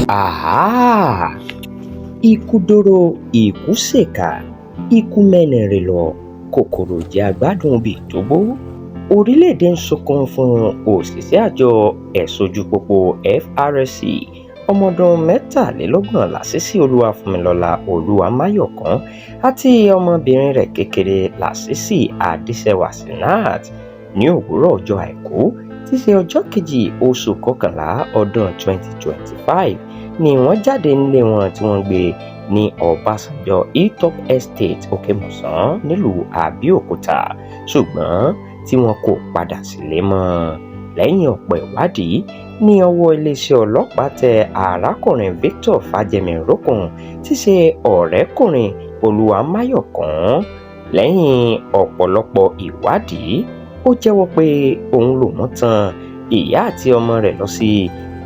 Àháà! Ikú dóró, ikú ṣèkà, ikú mẹ́ni lọ, kòkòrò jẹ́ agbádùn bíi tógbó. Orílẹ̀-èdè ń sunkún fún òṣìṣẹ́ àjọ ẹ̀ṣọ́ ojú pópó FRSC ọmọọdún 33 Lásìsì Olúwafúnmilọ́lá Olúwamáyọ̀kún àti ọmọbìnrin rẹ̀ kékeré Lásìsì Adéṣẹwà Sinat ní òwúrọ̀ ọjọ́ Àìkú tí í ṣe ọjọ́ 2 oṣù kọkànlá ọdún 2025 ni wọ́n jáde nílé wọn tí wọ́n ń gbé ní Ọbásanjọ́ Hilltop Estate, Òkè-Mòsàn, nílùú Àbẹ́òkúta, ṣùgbọ́n tí wọn kò padà sílé mọ́. Lẹ́yìn ọ̀pọ̀ ìwádìí ní ọwọ́ iléeṣẹ́ ọlọ́pàá tẹ arákùnrin Victor Fájẹmírókun tí í ṣe ọ̀rẹ́kùnrin Olúwamáyọ̀kún. Lẹ́yìn ọ̀pọ̀lọpọ̀ ìwádìí, ó jẹ́wọ́ pé òun lòún tan ìyá àti ọmọ rẹ̀ lọ sí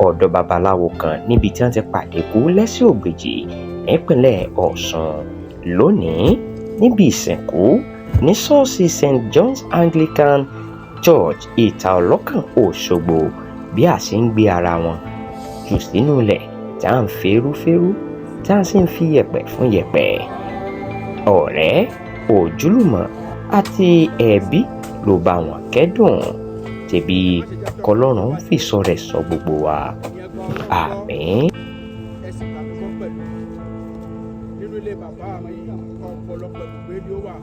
ọ̀dọ̀ babaláwo kan níbi tí wọ́n ti pàdé kú lẹ́sìn ògbèjì nípínlẹ̀ Ọ̀ṣun. Lónìí, níbi ìsìnkú ní ṣọ́ọ̀ṣì St John's Anglican Church, Ìta Ọlọ́kàn, Òṣogbo, bí a ṣe ń gbé ara wọn jù sínú ilẹ̀ tá à ń fẹ́rúfẹ́rú tá a sì ń fi yẹ̀pẹ̀ fún yẹ̀pẹ̀, ọ̀rẹ́, ojúlùmọ̀ àti ẹbí ló bá wọn kẹ́dùn. Tẹ̀bí kọlọ́run ń fìṣọ́ rẹ̀ sọ gbogbo wa, àmín. Ẹ sì gbà mí gbọ́ pẹ̀lú. Nínú ilé bàbá mi, ọ̀pọ̀lọpọ̀ ibùgbé ni ó wà.